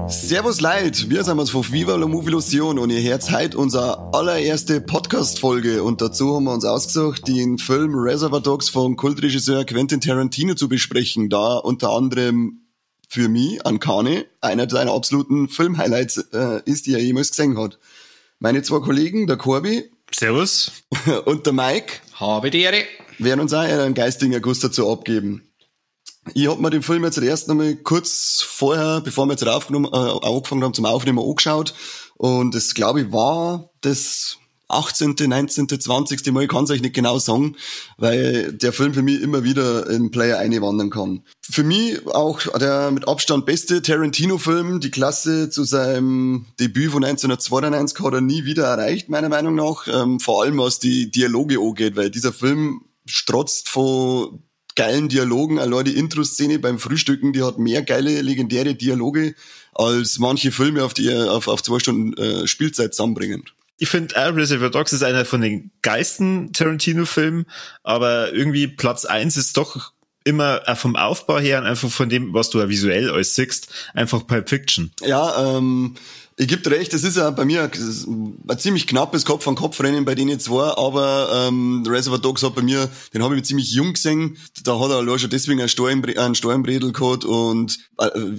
Servus Leid, wir sind von Viva la Movilusion und ihr hört heute unsere allererste Podcast-Folge und dazu haben wir uns ausgesucht, den Film Reservoir Dogs von Kultregisseur Quentin Tarantino zu besprechen, da unter anderem für mich, Ankane, einer seiner absoluten Film-Highlights ist, die er jemals gesehen hat. Meine zwei Kollegen, der Corby. Servus. Und der Mike. Habe die Ehre. Werden uns auch einen geistigen Erguss dazu abgeben. Ich hab mir den Film jetzt erst einmal kurz vorher, bevor wir jetzt angefangen haben zum Aufnehmen, angeschaut. Und das, glaube ich, war das 18., 19., 20. Mal, ich kann's euch nicht genau sagen, weil der Film für mich immer wieder in den Player einwandern kann. Für mich auch der mit Abstand beste Tarantino-Film, die Klasse zu seinem Debüt von 1992 hat er nie wieder erreicht, meiner Meinung nach. Vor allem was die Dialoge angeht, weil dieser Film strotzt von geilen Dialogen, allein die Intro-Szene beim Frühstücken, die hat mehr geile, legendäre Dialoge als manche Filme auf die auf 2 Stunden Spielzeit zusammenbringen. Ich finde, Reservoir Dogs ist einer von den geilsten Tarantino-Filmen, aber irgendwie Platz 1 ist doch immer vom Aufbau her und einfach von dem, was du ja visuell alles siehst, einfach Pulp Fiction. Ja, ich geb dir recht, das ist ja bei mir ein ziemlich knappes Kopf-an-Kopf-Rennen bei denen zwei, aber Reservoir Dogs hat bei mir, den habe ich ziemlich jung gesehen, da hat er allein schon deswegen einen Steinbredel gehabt und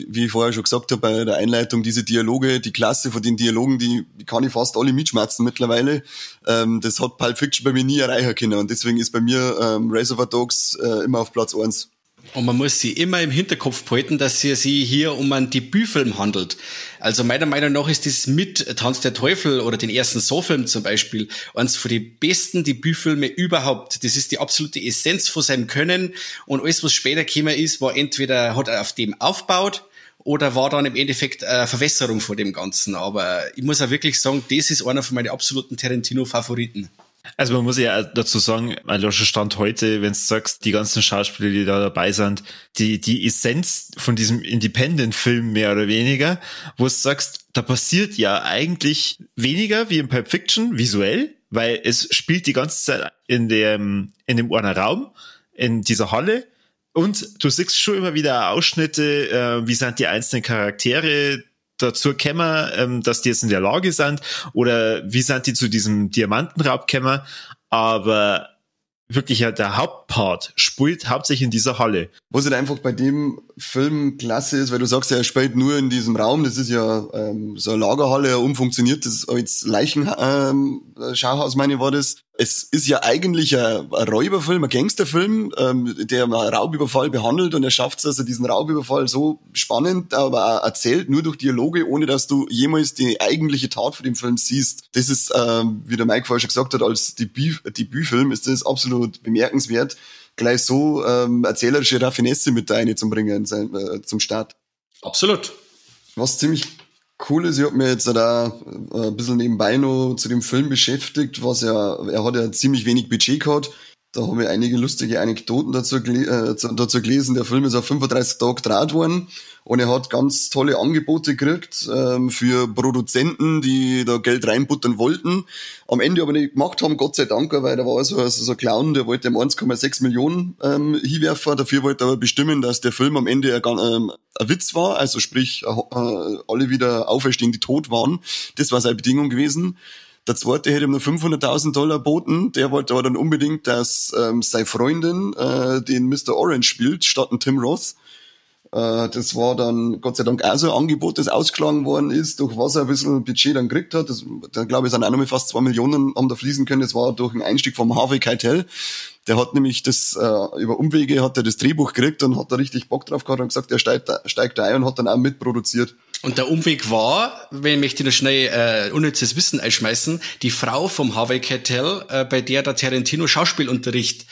wie ich vorher schon gesagt habe bei der Einleitung, diese Dialoge, die Klasse von den Dialogen, die kann ich fast alle mitschmerzen mittlerweile. Das hat Pulp Fiction bei mir nie erreichen können und deswegen ist bei mir Reservoir Dogs immer auf Platz 1. Und man muss sie immer im Hinterkopf behalten, dass es sich hier um einen Debütfilm handelt. Also meiner Meinung nach ist das mit Tanz der Teufel oder den ersten Saw-Film zum Beispiel eins von den besten Debütfilme überhaupt. Das ist die absolute Essenz von seinem Können und alles, was später gekommen ist, war entweder hat er auf dem aufgebaut oder war dann im Endeffekt eine Verwässerung von dem Ganzen. Aber ich muss auch wirklich sagen, das ist einer von meinen absoluten Tarantino-Favoriten. Also man muss ja dazu sagen, also Stand heute, wenn du sagst, die ganzen Schauspieler, die da dabei sind, die Essenz von diesem Independent-Film mehr oder weniger, wo du sagst, da passiert ja eigentlich weniger wie in Pulp Fiction, visuell, weil es spielt die ganze Zeit in dem einen Raum, in dieser Halle und du siehst schon immer wieder Ausschnitte, wie sind die einzelnen Charaktere dazu gekommen, dass die jetzt in der Lage sind oder wie sind die zu diesem Diamantenraub gekommen, aber wirklich ja der Hauptpart spielt hauptsächlich in dieser Halle. Was halt einfach bei dem Film klasse ist, weil du sagst ja, er spielt nur in diesem Raum, das ist ja so eine Lagerhalle, umfunktioniert, das als Leichenschauhaus, meine ich, war das. Es ist ja eigentlich ein Räuberfilm, ein Gangsterfilm, der einen Raubüberfall behandelt und er schafft es also, diesen Raubüberfall so spannend, aber auch erzählt, nur durch Dialoge, ohne dass du jemals die eigentliche Tat für den Film siehst. Das ist, wie der Mike vorher schon gesagt hat, als Debütfilm ist das absolut bemerkenswert, gleich so erzählerische Raffinesse mit da reinzubringen zum Start. Absolut. Was ziemlich cool ist, ich hab mir jetzt da ein bisschen nebenbei noch zu dem Film beschäftigt, was er hat ja ziemlich wenig Budget gehabt. Da habe ich einige lustige Anekdoten dazu gelesen. Der Film ist auf 35 Tage gedreht worden und er hat ganz tolle Angebote gekriegt für Produzenten, die da Geld reinbuttern wollten. Am Ende aber nicht gemacht haben, Gott sei Dank, weil da war so ein Clown, der wollte ihm 1,6 Millionen hinwerfen. Dafür wollte er aber bestimmen, dass der Film am Ende ein Witz war, also sprich alle wieder auferstehen, die tot waren. Das war seine Bedingung gewesen. Der zweite hätte ihm nur $500.000 boten. Der wollte aber dann unbedingt, dass seine Freundin den Mr. Orange spielt, statt einen Tim Roth. Das war dann Gott sei Dank auch so ein Angebot, das ausgeschlagen worden ist, durch was er ein bisschen Budget dann gekriegt hat. Das, da glaube ich, sind auch noch mal fast 2 Millionen haben da fließen können. Das war durch einen Einstieg vom Harvey Keitel. Der hat nämlich das über Umwege hat er das Drehbuch gekriegt und hat da richtig Bock drauf gehabt und gesagt, er steigt da ein und hat dann auch mitproduziert. Und der Umweg war, wenn ich möchte noch schnell unnützes Wissen einschmeißen, die Frau vom Harvey Keitel, bei der der Tarantino Schauspielunterricht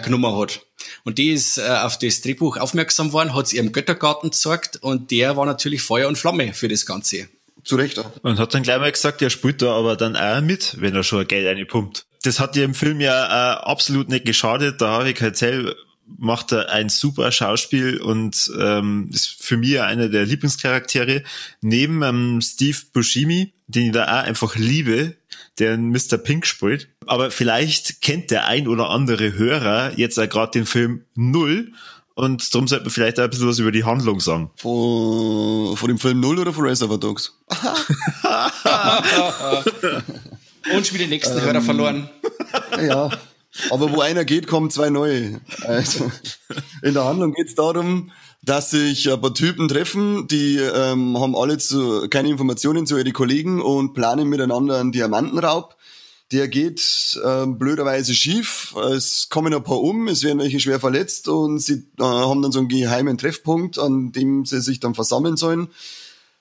genommen hat. Und die ist auf das Drehbuch aufmerksam geworden, hat es ihrem Göttergarten gezeigt und der war natürlich Feuer und Flamme für das Ganze. Zu Recht auch. Und hat dann gleich mal gesagt, er spielt da aber dann auch mit, wenn er schon Geld reinpumpt. Das hat dir im Film ja absolut nicht geschadet. Der Harvey Keitel macht er ein super Schauspiel und ist für mich einer der Lieblingscharaktere. Neben Steve Buscemi, den ich da auch einfach liebe, der Mr. Pink spielt. Aber vielleicht kennt der ein oder andere Hörer jetzt auch gerade den Film Null und darum sollte man vielleicht auch ein bisschen was über die Handlung sagen. Von dem Film Null oder von Reservoir Dogs? Und schon wieder den nächsten Hörer verloren. Ja, aber wo einer geht, kommen zwei neue. Also, in der Handlung geht's darum, dass sich ein paar Typen treffen, die haben alle keine Informationen zu ihren Kollegen und planen miteinander einen Diamantenraub. Der geht blöderweise schief. Es kommen ein paar um, es werden welche schwer verletzt und sie haben dann so einen geheimen Treffpunkt, an dem sie sich dann versammeln sollen.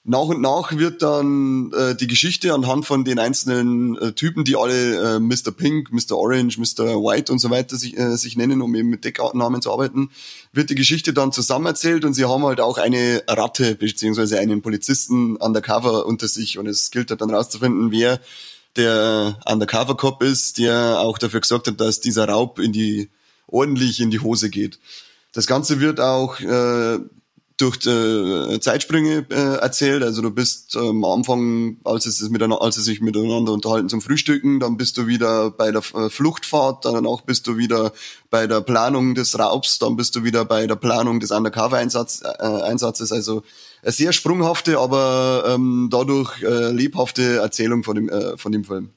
Nach und nach wird dann die Geschichte anhand von den einzelnen Typen, die alle Mr. Pink, Mr. Orange, Mr. White und so weiter sich nennen, um eben mit Decknamen zu arbeiten, wird die Geschichte dann zusammenerzählt und sie haben halt auch eine Ratte beziehungsweise einen Polizisten undercover unter sich und es gilt halt dann rauszufinden, wer der Undercover-Cop ist, der auch dafür gesorgt hat, dass dieser Raub ordentlich in die Hose geht. Das Ganze wird auch durch Zeitsprünge erzählt. Also du bist am Anfang, als sie sich miteinander unterhalten zum Frühstücken, dann bist du wieder bei der Fluchtfahrt, danach bist du wieder bei der Planung des Raubs, dann bist du wieder bei der Planung des Undercover-Einsatzes. Also eine sehr sprunghafte, aber dadurch lebhafte Erzählung von dem Film.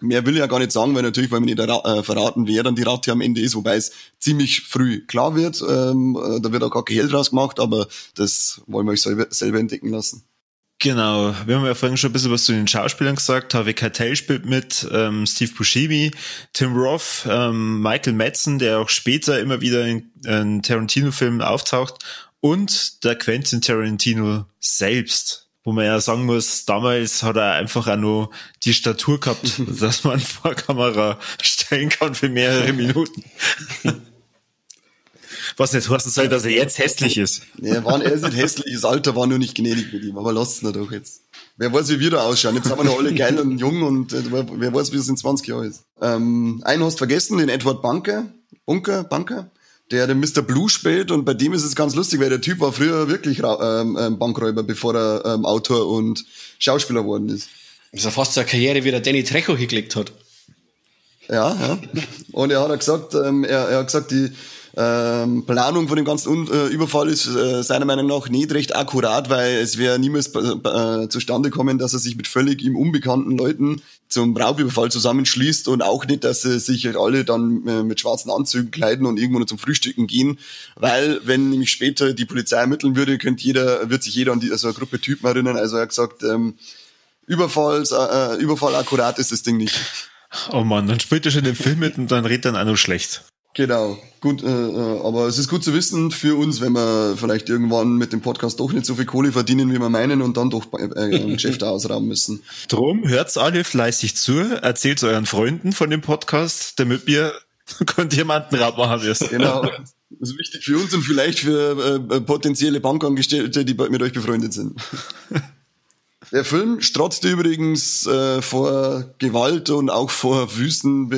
Mehr will ich ja gar nicht sagen, weil natürlich wollen wir nicht verraten, wer dann die Ratte am Ende ist, wobei es ziemlich früh klar wird. Da wird auch gar kein Hehl draus gemacht, aber das wollen wir euch selber entdecken lassen. Genau, wir haben ja vorhin schon ein bisschen was zu den Schauspielern gesagt. Harvey Keitel spielt mit, Steve Buscemi, Tim Roth, Michael Madsen, der auch später immer wieder in Tarantino-Filmen auftaucht, und der Quentin Tarantino selbst. Wo man ja sagen muss, damals hat er einfach auch nur die Statur gehabt, dass man vor Kamera stellen kann für mehrere Minuten. Was nicht heißen soll, dass er jetzt hässlich ist. Nee, er ist nicht hässlich, das Alter war nur nicht gnädig mit ihm, aber lasst ihn doch jetzt. Wer weiß, wie wir da ausschauen. Jetzt sind wir noch alle geil und jung und wer weiß, wie es in 20 Jahren ist. Einen hast du vergessen, den Edward Bunker, der den Mr. Blue spielt, und bei dem ist es ganz lustig, weil der Typ war früher wirklich Bankräuber, bevor er Autor und Schauspieler geworden ist. Das ist ja fast so eine Karriere, wie der Danny Trejo hingelegt hat. Ja, ja. Und er hat auch gesagt, er hat gesagt, die Planung von dem ganzen Überfall ist seiner Meinung nach nicht recht akkurat, weil es wäre niemals zustande kommen, dass er sich mit völlig ihm unbekannten Leuten zum Raubüberfall zusammenschließt und auch nicht, dass sie sich halt alle dann mit schwarzen Anzügen kleiden und irgendwo noch zum Frühstücken gehen, weil wenn nämlich später die Polizei ermitteln würde, wird sich jeder an die, also eine Gruppe Typen erinnern. Also er hat gesagt, Überfall akkurat ist das Ding nicht. Oh Mann, dann spielt er schon den Film mit und dann redet dann auch noch schlecht. Genau, gut, aber es ist gut zu wissen für uns, wenn wir vielleicht irgendwann mit dem Podcast doch nicht so viel Kohle verdienen, wie wir meinen, und dann doch Geschäfte ausrauben müssen. Drum hört's alle fleißig zu, erzählt euren Freunden von dem Podcast, damit wir Diamantenraub machen müssen. Genau, das ist wichtig für uns und vielleicht für potenzielle Bankangestellte, die mit euch befreundet sind. Der Film strotzt übrigens vor Gewalt und auch vor wüsten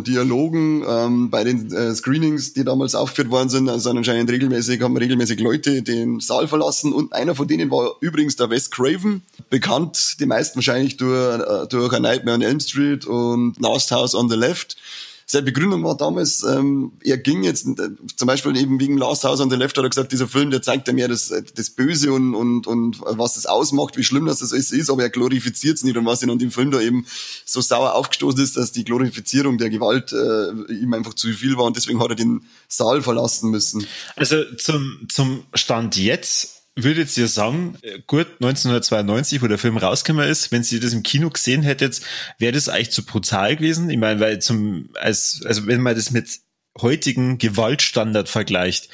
Dialogen. Bei den Screenings, die damals aufgeführt worden sind, also anscheinend haben regelmäßig Leute den Saal verlassen, und einer von denen war übrigens der Wes Craven, bekannt die meisten wahrscheinlich durch A Nightmare on Elm Street und Last House on the Left. Seine Begründung war damals, er ging jetzt zum Beispiel eben wegen Last House on the Left, hat er gesagt, dieser Film, der zeigt ja mehr das Böse und was das ausmacht, wie schlimm das ist, aber er glorifiziert es nicht, und was ihn an dem Film da eben so sauer aufgestoßen ist, dass die Glorifizierung der Gewalt ihm einfach zu viel war, und deswegen hat er den Saal verlassen müssen. Also zum Stand jetzt würdet ihr sagen, gut, 1992, wo der Film rausgekommen ist, wenn sie das im Kino gesehen hättet, wäre das eigentlich zu brutal gewesen? Ich meine, weil also wenn man das mit heutigen Gewaltstandard vergleicht,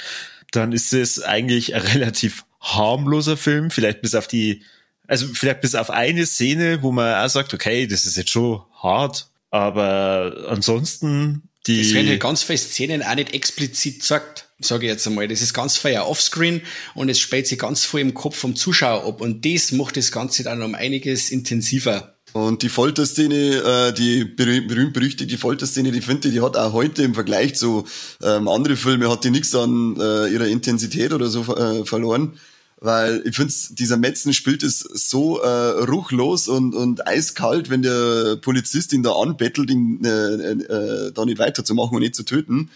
dann ist es eigentlich ein relativ harmloser Film, vielleicht bis auf eine Szene, wo man auch sagt, okay, das ist jetzt schon hart, aber ansonsten Es werden ja ganz viele Szenen auch nicht explizit gesagt, sage ich jetzt einmal. Das ist ganz viel offscreen und es spielt sich ganz viel im Kopf vom Zuschauer ab. Und das macht das Ganze dann um einiges intensiver. Und die Folterszene, die berühmt-berüchtigte Folterszene, die finde ich, die hat auch heute im Vergleich zu anderen Filmen, hat die nichts an ihrer Intensität oder so verloren. Weil ich finde, dieser Metzen spielt es so ruchlos und eiskalt, wenn der Polizist ihn da anbettelt, ihn da nicht weiterzumachen und nicht zu töten.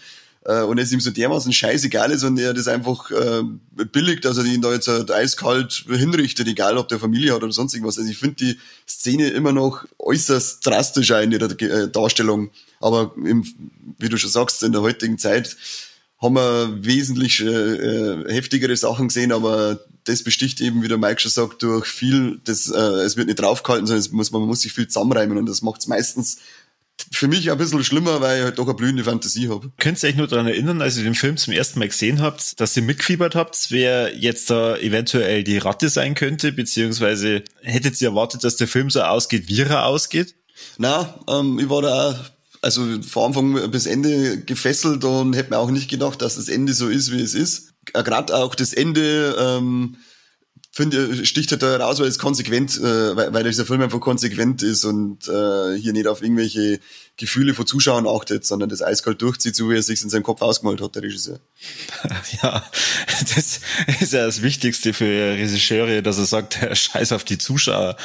Und es ihm so dermaßen scheißegal ist und er das einfach billigt, dass er ihn da jetzt halt eiskalt hinrichtet, egal ob der Familie hat oder sonst irgendwas. Also ich finde die Szene immer noch äußerst drastisch in ihrer Darstellung. Aber wie du schon sagst, in der heutigen Zeit haben wir wesentlich heftigere Sachen gesehen, aber das besticht eben, wie der Mike schon sagt, durch viel, das, es wird nicht draufgehalten, sondern man muss sich viel zusammenreimen und das macht's meistens für mich ein bisschen schlimmer, weil ich halt doch eine blühende Fantasie habe. Könnt ihr euch nur daran erinnern, als ihr den Film zum ersten Mal gesehen habt, dass ihr mitgefiebert habt, wer jetzt da eventuell die Ratte sein könnte, beziehungsweise hättet ihr erwartet, dass der Film so ausgeht, wie er ausgeht? Na, ich war da auch, also von Anfang bis Ende gefesselt und hätte mir auch nicht gedacht, dass das Ende so ist, wie es ist. Gerade auch das Ende, finde, sticht halt da raus, weil es konsequent, weil dieser Film einfach konsequent ist und hier nicht auf irgendwelche Gefühle von Zuschauern achtet, sondern das eiskalt durchzieht, so wie er sich in seinem Kopf ausgemalt hat, der Regisseur. Ja, das ist ja das Wichtigste für Regisseure, dass er sagt, scheiß auf die Zuschauer.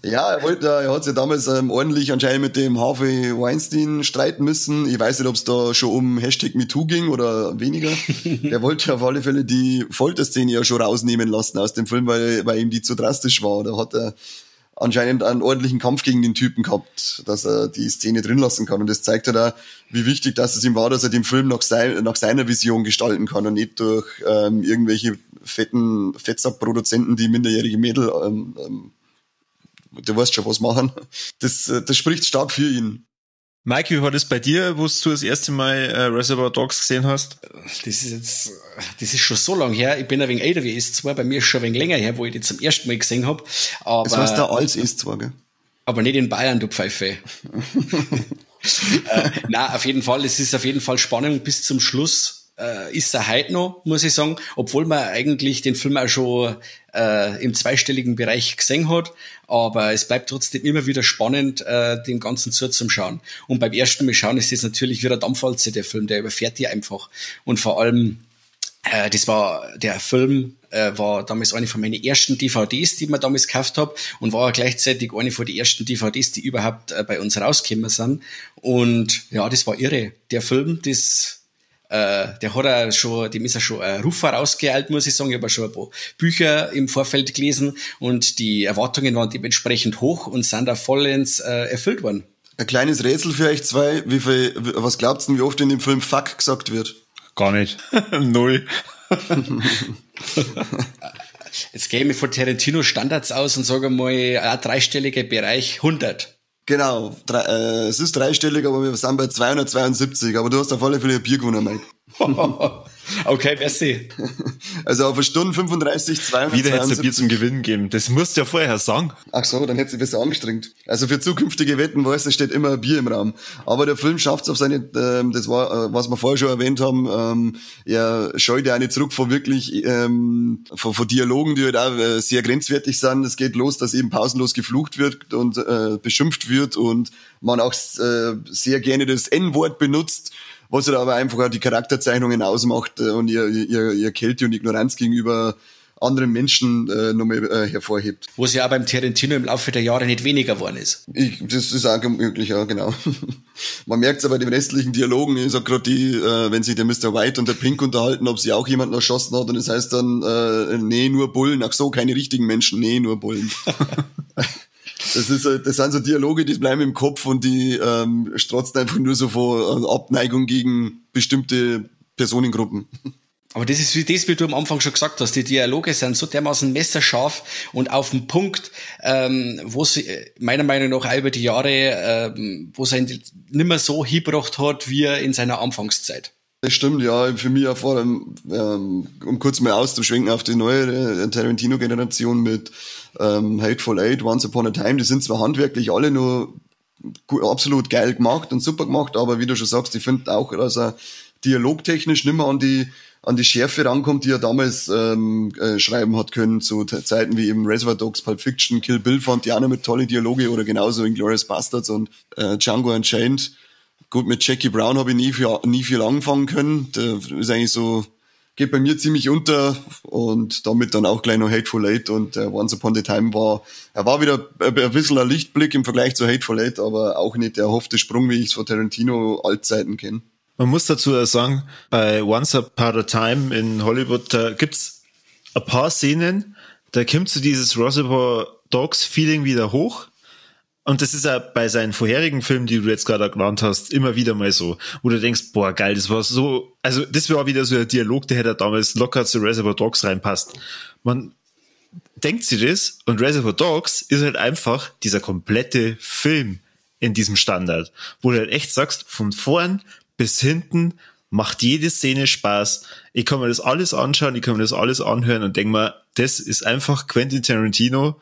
Ja, er hat sich damals ordentlich anscheinend mit dem Harvey Weinstein streiten müssen. Ich weiß nicht, ob es da schon um Hashtag MeToo ging oder weniger. Der wollte auf alle Fälle die Folterszene ja schon rausnehmen lassen aus dem Film, weil ihm die zu drastisch war. Da hat er anscheinend einen ordentlichen Kampf gegen den Typen gehabt, dass er die Szene drin lassen kann. Und das zeigt halt auch, wie wichtig das es ihm war, dass er den Film nach seiner Vision gestalten kann und nicht durch irgendwelche fetten Fettsack-Produzenten, die minderjährige Mädel, du weißt schon, was machen. Das spricht stark für ihn. Mike, wie war das bei dir, wo du das erste Mal Reservoir Dogs gesehen hast? Das ist schon so lange her. Ich bin ein wenig älter wie S2, bei mir ist schon ein wenig länger her, wo ich die zum ersten Mal gesehen hab. Aber das heißt da als S2, gell? Aber nicht in Bayern, du Pfeife. Nein, auf jeden Fall, es ist auf jeden Fall Spannung bis zum Schluss. Ist er heute noch, muss ich sagen, obwohl man eigentlich den Film auch schon im zweistelligen Bereich gesehen hat, aber es bleibt trotzdem immer wieder spannend, dem Ganzen zuzuschauen. Und beim ersten Mal schauen ist es natürlich wieder Dampfwalze, der Film, der überfährt die einfach. Und vor allem, das war der Film, war damals eine von meinen ersten DVDs, die ich mir damals gekauft habe, und war gleichzeitig eine von den ersten DVDs, die überhaupt bei uns rausgekommen sind. Und ja, das war irre. Der Film, das der hat auch schon, dem ist ja schon ein Ruf vorausgeeilt, muss ich sagen. Ich habe auch schon ein paar Bücher im Vorfeld gelesen und die Erwartungen waren dementsprechend hoch und sind da vollends erfüllt worden. Ein kleines Rätsel für euch zwei. Was glaubt ihr denn, wie oft in dem Film Fuck gesagt wird? Gar nicht. 0. Jetzt gehe ich mir von Tarantino Standards aus und sage mal, ein dreistelliger Bereich 100. Genau, es ist dreistellig, aber wir sind bei 272. Aber du hast auf alle Fälle ein Bier gewonnen, Mike. Okay, merci. Also auf eine Stunde 35, 272. Wieder hätte es ein Bier zum Gewinnen geben. Das musst du ja vorher sagen. Ach so, dann hätte sie besser angestrengt. Also für zukünftige Wetten, weißt du, steht immer ein Bier im Raum. Aber der Film schafft es auf seine, das war, was wir vorher schon erwähnt haben, er scheut ja auch nicht zurück vor wirklich, vor Dialogen, die halt auch sehr grenzwertig sind. Es geht los, dass eben pausenlos geflucht wird und beschimpft wird und man auch sehr gerne das N-Wort benutzt, was halt aber einfach auch die Charakterzeichnungen ausmacht und ihr Kälte und Ignoranz gegenüber anderen Menschen nochmal hervorhebt. Wo es ja auch beim Tarantino im Laufe der Jahre nicht weniger geworden ist. Das ist auch möglich, ja, genau. Man merkt es aber bei den restlichen Dialogen, ich sag gerade die, wenn sich der Mr. White und der Pink unterhalten, ob sie auch jemanden erschossen hat, und das heißt dann, nee, nur Bullen, ach so, keine richtigen Menschen, nee, nur Bullen. Das sind so Dialoge, die bleiben im Kopf und die strotzen einfach nur so vor Abneigung gegen bestimmte Personengruppen. Aber das ist wie das, wie du am Anfang schon gesagt hast, die Dialoge sind so dermaßen messerscharf und auf den Punkt, wo sie meiner Meinung nach auch über die Jahre, wo sie ihn nicht mehr so hingebracht hat, wie er in seiner Anfangszeit. Das stimmt, ja. Für mich auch vor allem, um kurz mal auszuschwenken auf die neue Tarantino-Generation mit Hateful Eight, Once Upon a Time, die sind zwar handwerklich alle nur absolut geil gemacht und super gemacht, aber wie du schon sagst, ich finde auch, dass er dialogtechnisch nicht mehr an die an die Schärfe rankommt, die er damals schreiben hat können, zu Zeiten wie eben Reservoir Dogs, Pulp Fiction, Kill Bill fand die auch noch mit tolle Dialoge oder genauso in Inglourious Basterds und Django Unchained. Gut, mit Jackie Brown habe ich nie viel anfangen können. Der ist eigentlich so, geht bei mir ziemlich unter und damit dann auch gleich noch Hateful Eight und Once Upon a Time war wieder ein bisschen ein Lichtblick im Vergleich zu Hateful Eight, aber auch nicht der erhoffte Sprung, wie ich es von Tarantino Altzeiten kenne. Man muss dazu auch sagen, bei Once Upon a Time in Hollywood, da gibt's ein paar Szenen, da kommt so dieses Reservoir Dogs Feeling wieder hoch. Und das ist ja bei seinen vorherigen Filmen, die du jetzt gerade genannt hast, immer wieder mal so, wo du denkst, boah, geil, das war so, also das war wieder so ein Dialog, der hätte damals locker zu Reservoir Dogs reinpasst. Man denkt sich das und Reservoir Dogs ist halt einfach dieser komplette Film in diesem Standard, wo du halt echt sagst, von vorn bis hinten macht jede Szene Spaß. Ich kann mir das alles anschauen, ich kann mir das alles anhören und denk mir, das ist einfach Quentin Tarantino,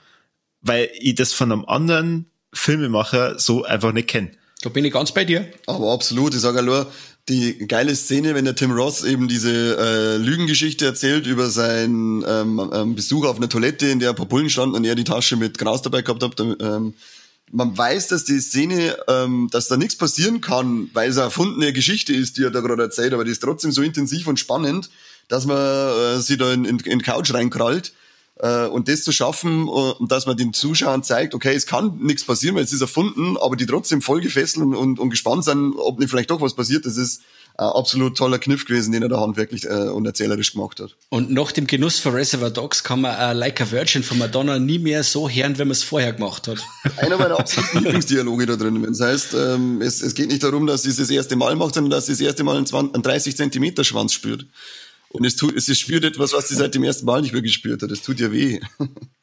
weil ich das von einem anderen Filmemacher so einfach nicht kenne. Da bin ich ganz bei dir. Aber absolut, ich sag ja nur, die geile Szene, wenn der Tim Roth eben diese Lügengeschichte erzählt über seinen Besuch auf einer Toilette, in der ein paar Bullen standen und er die Tasche mit Gras dabei gehabt hat. Man weiß, dass die Szene, dass da nichts passieren kann, weil es eine erfundene Geschichte ist, die er da gerade erzählt, aber die ist trotzdem so intensiv und spannend, dass man sie da in die Couch reinkrallt. Und das zu schaffen, und dass man den Zuschauern zeigt, okay, es kann nichts passieren, weil es ist erfunden, aber die trotzdem voll gefesselt und gespannt sind, ob nicht vielleicht doch was passiert, das ist ein absolut toller Kniff gewesen, den er da handwerklich und erzählerisch gemacht hat. Und nach dem Genuss von Reservoir Dogs kann man Like a Virgin von Madonna nie mehr so hören, wenn man es vorher gemacht hat. Einer meiner absoluten Lieblingsdialoge da drin. Das heißt, es geht nicht darum, dass sie es das erste Mal macht, sondern dass sie das erste Mal einen 30 Zentimeter Schwanz spürt. Und es spürt etwas, was sie seit dem ersten Mal nicht mehr gespürt hat. Das tut ihr weh.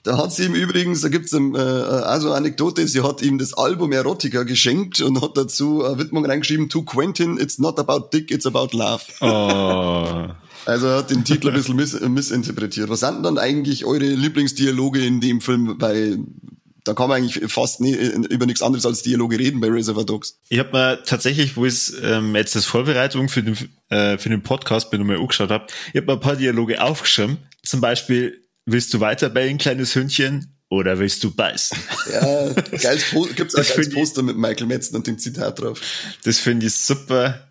Da hat sie ihm übrigens, da gibt's also eine Anekdote, sie hat ihm das Album Erotica geschenkt und hat dazu eine Widmung reingeschrieben, to Quentin, it's not about dick, it's about love. Oh. Also er hat den Titel ein bisschen missinterpretiert. Was sind denn dann eigentlich eure Lieblingsdialoge in dem Film? Weil da kann man eigentlich fast nie, über nichts anderes als Dialoge reden bei Reservoir Dogs. Ich hab mir tatsächlich, wo ich jetzt das Vorbereitung für den Podcast mir nochmal angeschaut hab, ich hab mir ein paar Dialoge aufgeschrieben. Zum Beispiel, willst du weiter bellen, kleines Hündchen, oder willst du beißen? Ja, geiles gibt's auch geiles Poster mit Michael Madsen und dem Zitat drauf. Das finde ich super.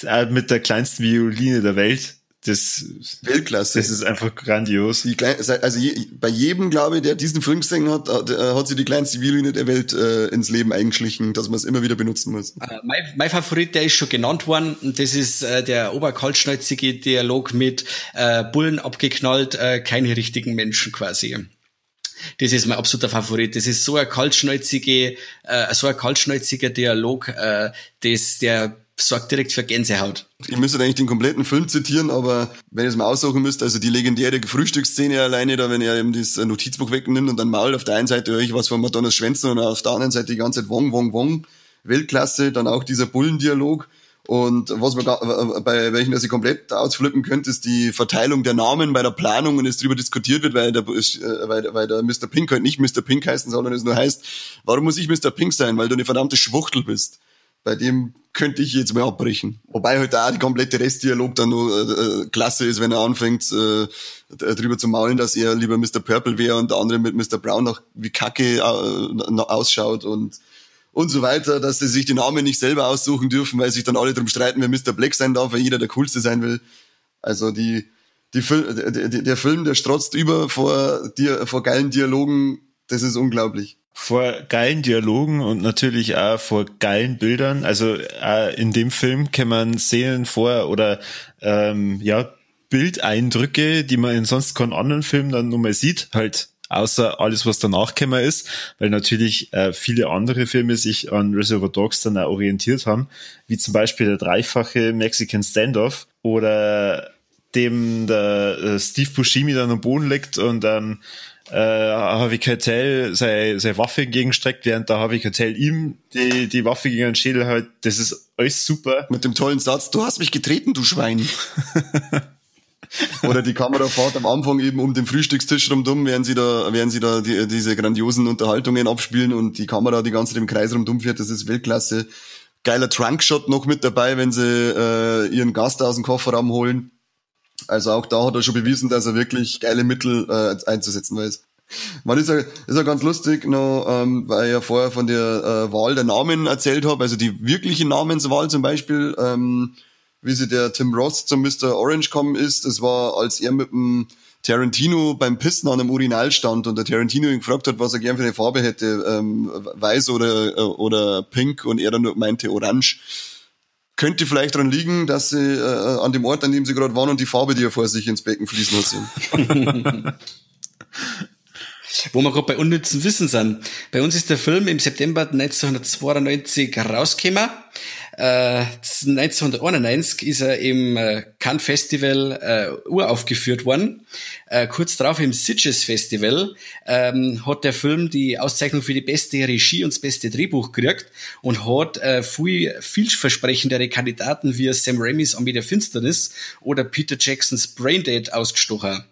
Auch mit der kleinsten Violine der Welt. Das Weltklasse. Das ist einfach grandios. Bei jedem, glaube ich, der diesen Film gesehen hat, hat sich die kleinste Violine der Welt ins Leben eingeschlichen, dass man es immer wieder benutzen muss. Mein Favorit, der ist schon genannt worden, und das ist der oberkaltschnäuzige Dialog mit Bullen abgeknallt, keine richtigen Menschen quasi. Das ist mein absoluter Favorit. Das ist so ein kaltschnäuziger Dialog, der sorgt direkt für Gänsehaut. Ich müsste eigentlich den kompletten Film zitieren, aber wenn ich es mal aussuchen müsste, also die legendäre Frühstücksszene alleine, da wenn er eben das Notizbuch wegnimmt und dann mault auf der einen Seite höre ich was von Madonnas Schwänzen und auf der anderen Seite die ganze Zeit Wong, Wong, Wong. Weltklasse, dann auch dieser Bullendialog. Und was man bei welchen das ich komplett ausflippen könnte, ist die Verteilung der Namen bei der Planung und es darüber diskutiert wird, weil der Mr. Pink halt nicht Mr. Pink heißen soll, sondern es nur heißt, warum muss ich Mr. Pink sein? Weil du eine verdammte Schwuchtel bist. Bei dem könnte ich jetzt mal abbrechen. Wobei halt auch die komplette Restdialog dann nur klasse ist, wenn er anfängt, drüber zu maulen, dass er lieber Mr. Purple wäre und der andere mit Mr. Brown noch wie Kacke ausschaut und so weiter, dass sie sich die Namen nicht selber aussuchen dürfen, weil sich dann alle drum streiten, wer Mr. Black sein darf, weil jeder der Coolste sein will. Also der Film, der strotzt über vor geilen Dialogen, das ist unglaublich. Vor geilen Dialogen und natürlich auch vor geilen Bildern. Also auch in dem Film kann man Szenen vor oder Bildeindrücke, die man in sonst keinem anderen Film dann nochmal sieht, halt außer alles, was danach gekommen ist, weil natürlich viele andere Filme sich an Reservoir Dogs dann auch orientiert haben, wie zum Beispiel der dreifache Mexican Standoff oder dem der Steve Buscemi dann am Boden liegt und Harvey Keitel seine Waffe entgegenstreckt, während der Harvey Keitel ihm die Waffe gegen den Schädel hält. Das ist alles super. Mit dem tollen Satz, du hast mich getreten, du Schwein. Oder die Kamerafahrt am Anfang eben um den Frühstückstisch rundum, während sie da diese grandiosen Unterhaltungen abspielen und die Kamera die ganze Zeit im Kreis rundum fährt, das ist Weltklasse. Geiler Trunkshot noch mit dabei, wenn sie ihren Gast aus dem Kofferraum holen. Also auch da hat er schon bewiesen, dass er wirklich geile Mittel einzusetzen weiß. Man ist ja ganz lustig noch, weil ich ja vorher von der Wahl der Namen erzählt habe, also die wirkliche Namenswahl zum Beispiel, wie sie der Tim Roth zum Mr. Orange gekommen ist, das war, als er mit dem Tarantino beim Pissen an einem Urinal stand und der Tarantino ihn gefragt hat, was er gern für eine Farbe hätte, weiß oder pink, und er dann nur meinte orange. Könnte vielleicht daran liegen, dass sie an dem Ort, an dem sie gerade waren, und die Farbe, die er vor sich ins Becken fließen hat sehen. Wo wir gerade bei unnützen Wissen sind. Bei uns ist der Film im September 1992 rausgekommen. 1991 ist er im Cannes Festival uraufgeführt worden. Kurz darauf im Sitges Festival hat der Film die Auszeichnung für die beste Regie und das beste Drehbuch gekriegt und hat viel vielversprechendere Kandidaten wie Sam Raimis Armee der Finsternis oder Peter Jacksons Braindead ausgestochen.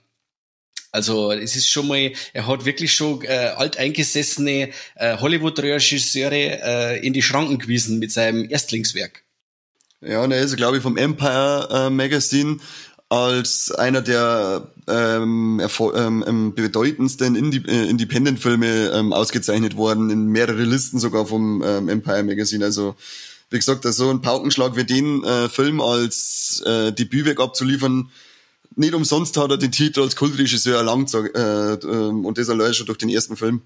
Also es ist schon mal, er hat wirklich schon alteingesessene Hollywood-Regisseure in die Schranken gewiesen mit seinem Erstlingswerk. Ja, und er ist, glaube ich, vom Empire Magazine als einer der bedeutendsten Independent-Filme ausgezeichnet worden, in mehrere Listen sogar vom Empire Magazine. Also wie gesagt, so ein Paukenschlag wie den Film als Debütwerk abzuliefern, nicht umsonst hat er den Titel als Kultregisseur erlangt, und das allein schon durch den ersten Film.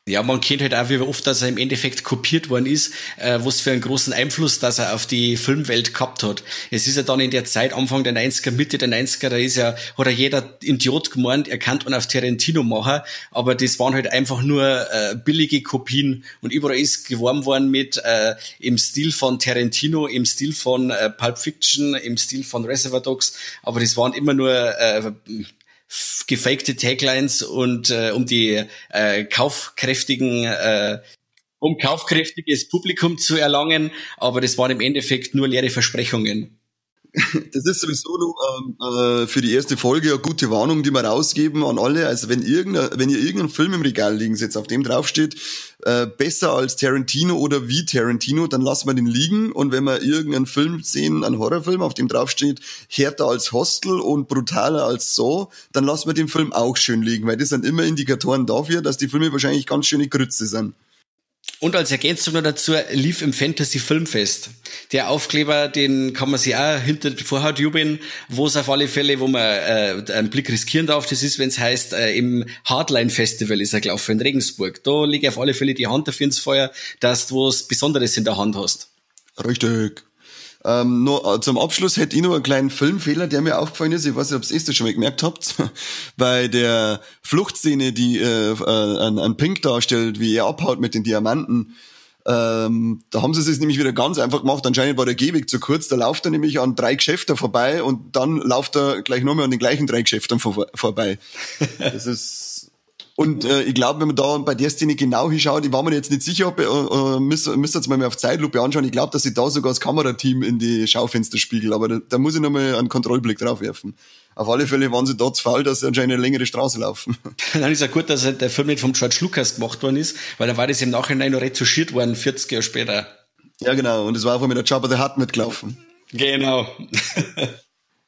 Ja, man kennt halt auch, wie oft, dass er im Endeffekt kopiert worden ist, was für einen großen Einfluss, dass er auf die Filmwelt gehabt hat. Es ist ja dann in der Zeit, Anfang der 90er, Mitte der 90er, da ist ja, hat ja jeder Idiot gemeint, er kann einen auf Tarantino machen, aber das waren halt einfach nur billige Kopien und überall ist geworben worden mit im Stil von Tarantino, im Stil von Pulp Fiction, im Stil von Reservoir Dogs, aber das waren immer nur gefakte Taglines und um die um kaufkräftiges Publikum zu erlangen, aber das waren im Endeffekt nur leere Versprechungen. Das ist sowieso nur für die erste Folge eine gute Warnung, die wir rausgeben an alle. Also wenn ihr irgendeinen Film im Regal liegen seht, auf dem draufsteht, besser als Tarantino oder wie Tarantino, dann lassen wir den liegen. Und wenn wir irgendeinen Film sehen, einen Horrorfilm, auf dem draufsteht, härter als Hostel und brutaler als Saw, dann lassen wir den Film auch schön liegen, weil das sind immer Indikatoren dafür, dass die Filme wahrscheinlich ganz schöne Grütze sind. Und als Ergänzung noch dazu, lief im Fantasy Filmfest. Der Aufkleber, den kann man sich auch hinter die Vorhaut jubeln, wo es auf alle Fälle, wo man einen Blick riskieren darf, das ist, wenn es heißt, im Hardline Festival ist er gelaufen in Regensburg. Da lege ich auf alle Fälle die Hand dafür ins Feuer, dass du was Besonderes in der Hand hast. Richtig. Noch zum Abschluss hätte ich noch einen kleinen Filmfehler, der mir aufgefallen ist. Ich weiß nicht, ob ihr es schon mal gemerkt habt. Bei der Fluchtszene, die an Pink darstellt, wie er abhaut mit den Diamanten, da haben sie es nämlich wieder ganz einfach gemacht. Anscheinend war der Gehweg zu kurz. Da läuft er nämlich an 3 Geschäften vorbei und dann läuft er gleich nochmal an den gleichen 3 Geschäften vorbei. Das ist... Und ich glaube, wenn man da bei der Szene genau hinschaut, ich war mir jetzt nicht sicher, ob müsst ihr jetzt mal auf Zeitlupe anschauen. Ich glaube, dass ich da sogar das Kamerateam in die Schaufenster spiegel, aber da muss ich nochmal einen Kontrollblick drauf werfen. Auf alle Fälle waren sie da zu faul, dass sie anscheinend eine längere Straße laufen. Dann ist ja gut, dass der Film nicht vom George Lucas gemacht worden ist, weil dann war das im Nachhinein noch retuschiert worden, 40 Jahre später. Ja, genau. Und es war einfach mit der Jabba the Hutt mitgelaufen. Genau.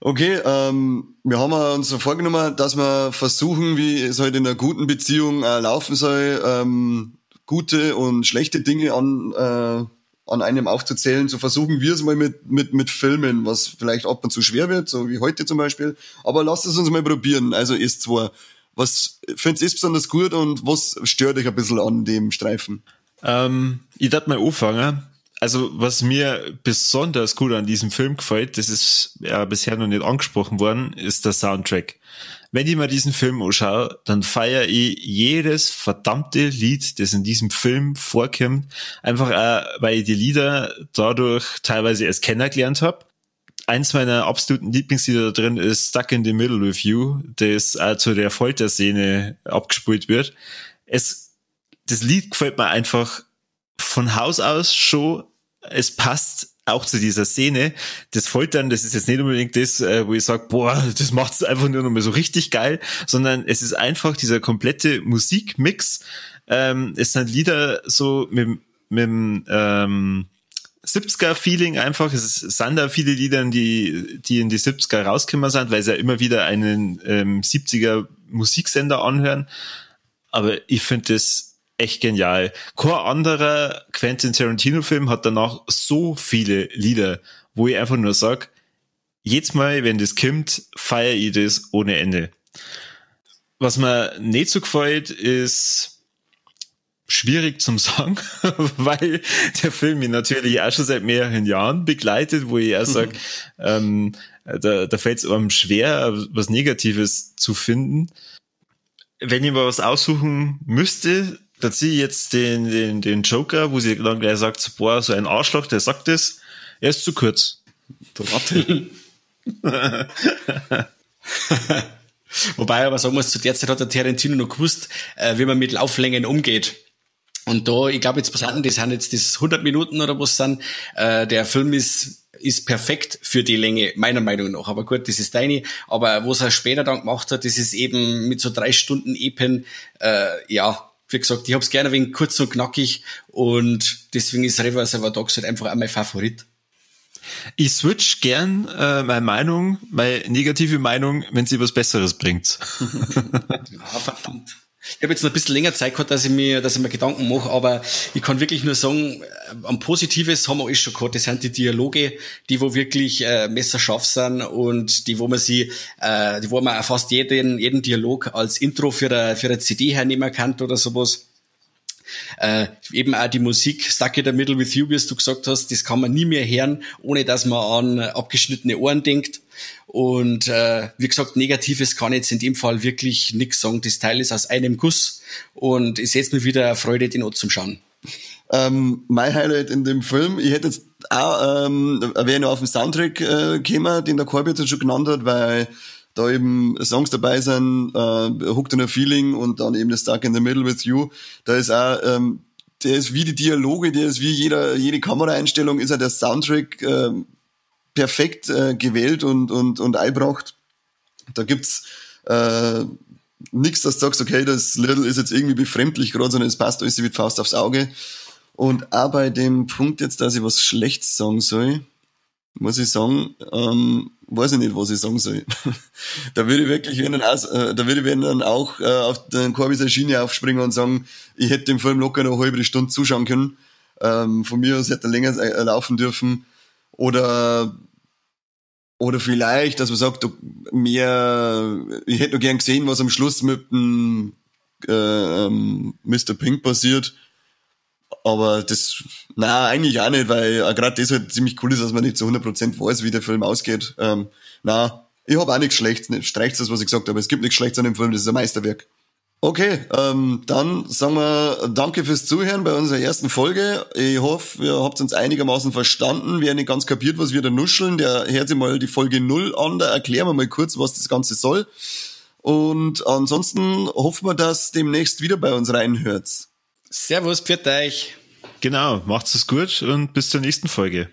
Okay, wir haben uns so vorgenommen, dass wir versuchen, wie es halt in einer guten Beziehung laufen soll, gute und schlechte Dinge an einem aufzuzählen. So versuchen wir es mal mit Filmen, was vielleicht ab und zu schwer wird, so wie heute zum Beispiel. Aber lasst es uns mal probieren. Also ist zwar, was findest du besonders gut und was stört dich ein bisschen an dem Streifen? Ich darf mal anfangen. Also, was mir besonders gut an diesem Film gefällt, das ist ja bisher noch nicht angesprochen worden, ist der Soundtrack. Wenn ich mir diesen Film anschaue, dann feiere ich jedes verdammte Lied, das in diesem Film vorkommt. Einfach auch, weil ich die Lieder dadurch teilweise erst kennengelernt habe. Eins meiner absoluten Lieblingslieder da drin ist Stuck in the Middle with You, das auch zu der Folterszene abgespielt wird. Das Lied gefällt mir einfach von Haus aus schon, es passt auch zu dieser Szene. Das Foltern, das ist jetzt nicht unbedingt das, wo ich sage, boah, das macht's einfach nur noch mal so richtig geil, sondern es ist einfach dieser komplette Musikmix. Es sind Lieder so mit dem 70er-Feeling einfach. Es sind da viele Lieder, die in die 70er rausgekommen sind, weil sie ja immer wieder einen 70er Musiksender anhören. Aber ich finde das echt genial. Kein anderer Quentin Tarantino-Film hat danach so viele Lieder, wo ich einfach nur sag, jedes Mal, wenn das kommt, feiere ich das ohne Ende. Was mir nicht so gefällt, ist schwierig zum sagen, weil der Film mich natürlich auch schon seit mehreren Jahren begleitet, wo ich auch sag, da fällt es einem schwer, was Negatives zu finden. Wenn ich mal was aussuchen müsste, da ziehe ich jetzt den Joker, wo sie dann gleich sagt, boah, so ein Arschloch, der sagt das, er ist zu kurz. Der Ratte. Wobei aber sagen muss, zu der Zeit hat der Tarantino noch gewusst, wie man mit Lauflängen umgeht. Und da, ich glaube jetzt, was sind das sind jetzt das 100 Minuten oder was sind, der Film ist perfekt für die Länge, meiner Meinung nach. Aber gut, das ist deine. Aber was er später dann gemacht hat, das ist eben mit so 3 Stunden Epen, ja, wie gesagt, ich hab's gerne ein wenig kurz und knackig und deswegen ist Reservoir Dogs halt einfach auch mein Favorit. Ich switch gern meine Meinung, meine negative Meinung, wenn sie was Besseres bringt. Ja, verdammt. Ich habe jetzt noch ein bisschen länger Zeit gehabt, dass ich mir Gedanken mache, aber ich kann wirklich nur sagen, am Positives haben wir alles schon gehabt. Das sind die Dialoge, die wo wirklich messerscharf sind und die wo man sie, die wo man auch fast jeden Dialog als Intro für eine CD hernehmen kann oder sowas. Eben auch die Musik, Stuck in the Middle with You, wie du gesagt hast, das kann man nie mehr hören, ohne dass man an abgeschnittene Ohren denkt. Und wie gesagt, Negatives kann ich jetzt in dem Fall wirklich nix sagen. Das Teil ist aus einem Guss und ist jetzt mir wieder eine Freude, den auch zum Schauen. Mein Highlight in dem Film, ich hätte jetzt auch, wäre noch auf den Soundtrack gekommen, den der Corby jetzt schon genannt hat, weil da eben Songs dabei sind, Hooked on a Feeling und dann eben das Stuck in the Middle with You. Da ist auch, der ist wie die Dialoge, der ist wie jede Kameraeinstellung, ist ja der Soundtrack perfekt gewählt und eingebracht. Da gibt's nichts, dass du sagst, okay, das Little ist jetzt irgendwie befremdlich gerade, sondern es passt alles wie die Faust aufs Auge. Und auch bei dem Punkt jetzt, dass ich was Schlechtes sagen soll, muss ich sagen, weiß ich nicht, was ich sagen soll. Da würde ich wirklich, wenn dann auch auf den Corbys Schiene aufspringen und sagen, ich hätte dem Film locker noch eine halbe Stunde zuschauen können. Von mir aus hätte er länger laufen dürfen. Oder vielleicht, dass man sagt, mehr, ich hätte noch gern gesehen, was am Schluss mit dem Mr. Pink passiert. Aber das, na eigentlich auch nicht, weil gerade das halt ziemlich cool ist, dass man nicht zu 100% weiß, wie der Film ausgeht. Na, ich hab auch nichts Schlechtes, streicht's das, was ich gesagt habe. Es gibt nichts Schlechtes an dem Film, das ist ein Meisterwerk. Okay, dann sagen wir danke fürs Zuhören bei unserer ersten Folge. Ich hoffe, ihr habt uns einigermaßen verstanden. Wer nicht ganz kapiert, was wir da nuscheln, der hört sich mal die Folge 0 an, da erklären wir mal kurz, was das Ganze soll. Und ansonsten hoffen wir, dass demnächst wieder bei uns reinhört. Servus, pfiat euch. Genau, macht's es gut und bis zur nächsten Folge.